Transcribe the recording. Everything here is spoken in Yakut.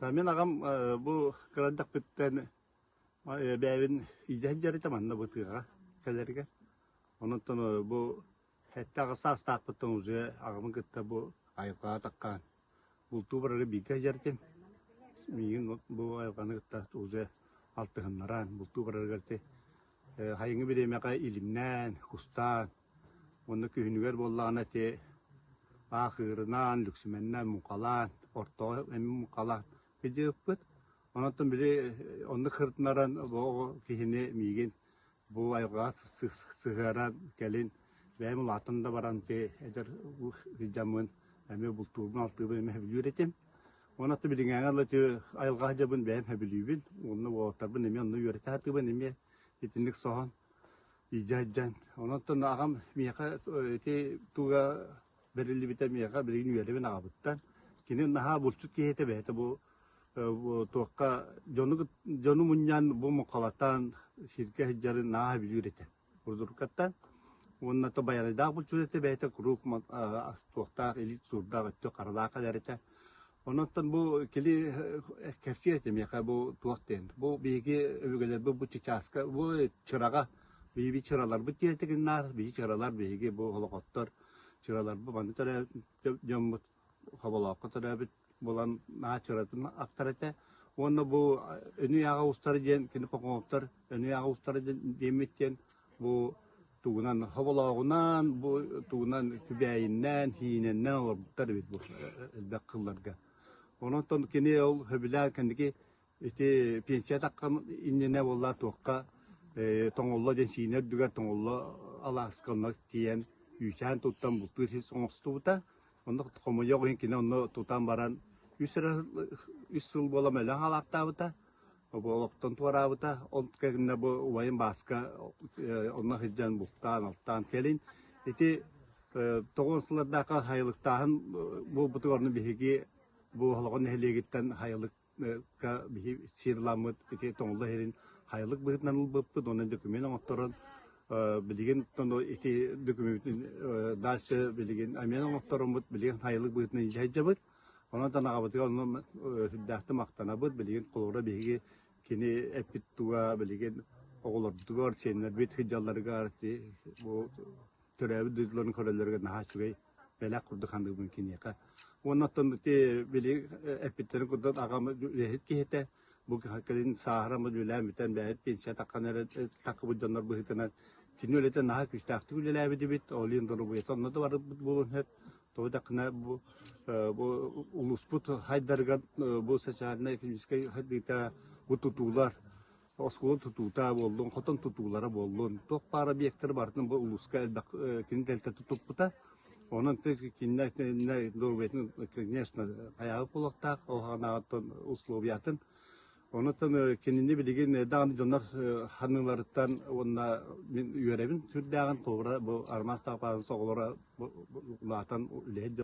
Мин аҕам бу кыра эрдэхпиттэн бэйэбин илдьэ сылдьар этэ манна бу тыаҕа кэлэригэр. Онон бу 7-8 саастаахпыттан уже аҕабын кытта бу айылҕаҕа таххан бултуу барары бииргэ сылдьар этим. Миигин бу айылҕаны кытта уже алтыһыннаран бултуу барарыгар ити сайыҥҥы бириэмэҕэ илимнээн, кустаан Уонна күһүнүгэр буоллаҕына ити аахыырынан, лүксүмэнинэн муҥхалаан, ортоҕо эмиэ муҥхалаан илдьибиппит. Онон били оннук сырытыннаран бу оҕо киһини миигин бу айылҕаҕа сыһыаран кэлин бэйэм улаатан да баран ити эдэр сылдьаммын эмиэ бултуурбун-алтыыбын эмиэ сөбүлүүр этим. Уонна билиҥҥээҥи ыла ити айылҕаҕа сылдьабын бэйэм сөбүлүүбүн уонна уолаттарбын эмиэ онно үөрэтэ сатыыбын эмиэ итинник соһон илдьэ сылдьан. Онон аҕам миэхэ ити туга бэриллибитэ миэхэ билигин үөрэбин аҕабыттан. Кини наһаа булчут киһи этэ бэйэтэ бу туохха дьону дьону мунньан бу муҥхалатан сиргэ сылдьарын наһаа сөбүлүүр этэ урдуруккаттан. Уонна то байанайдаах булчут этэ бэйэтэ куруук туохтаах илии суурдаах өттө харалаах кэлэр этэ. Онон бу кили кэпсиир этэ миэхэ бу туох диэн. Бу биһиги өбүгэлэрбит бу чычааска, бу чыраҕа, биһиги чыраларбыт диэтигиннаар, биһиги чыралар биһиги бу олохоттор чыраларбыт манна төрөөбүт дьоммут Хоболооххо төрөөбүт буолан наһаа чыратын ахтар этэ. Уонна бу Өнүй аҕа уустара диэн кини Пахомовтар Өнүй аҕа уустара диэммит диэн бу тугунан хоболооҕунан бу тугунан күбээйиннээн хиинэннэн олорбуттар эбит бу элбэх кылларга. Онон кини ол сөбүлээн кэнники ити пенсия таххан иннинэ буолла туохха тоҥолло диэн сиинэ үрдүгэр тоҥолло алааска онно тиийэн үүсээн туттан бултуур сир оҥостубута. Онно хомойуох иһин кини онно тутан баран үс үс сыл буола мөлөөн халаахтаабыта. Олохтон туораабыта. Ол кэннэ бу убайым Бааска онно сылдьан бултаан-алтаан кэлин ити тоҕус сыллардаахха сайылыктааһын буолбутугар ону биһиги бу Олоҕон нэһилиэгиттэн сайылыкка биһи сирламмыт ити тоҥолло иһэрин сайылык быһыытынан ылбыппыт уонна документ оҥотторон билигин ити документин дальше билигин эмиэ оҥоттороммут билигин сайылык быһыытынан илдьэ сылдьабыт. Онон аҕабытыгар онно сүрдээхтик махтанабыт. Билигин холобура биһиги кини эппит туга билигин оҕолорбутугар, сиэннэрбит сылдьалларыгар бу төрөөбүт дойдуларын көрөллөрүгэр наһаа үчүгэй бэлэх курдук саныыбын киниэхэ. Уонна оттон ити били эппиттэрин курдук аҕам үлэһит киһи этэ. Бу кэлин сааһыран үлэлээн бүтэн бэйэбит пенсия таххан эрэ таххыбыт дьоннор быһыытынан кини үлэтэ наһаа күүстээхтик үлэлээбит эбит. Ол иһин доруобуйата онно да барбыт буолуон сөп. Тоҕо диэтэххинэ бу бу улууспут хайдарыгар бу социальнай-экономическай сайдыыта бу тутуулар оскуола тутуута буоллун, хотон тутуулара буоллун, туох баар объектары барытын бу улууска элбэх кини тэрилтэ туппута. Онон кинилэр доруобуйатын, конечно, хайаабыт буолуохтаах, ол ханааттан условиятын Онон кинини билигин даҕаны дьоннор ханыыларыттан уонна мин үөрэбин сүрдээҕин холобура бу Армаз Тапаан оҕолоро улаатан үлэһит дьон.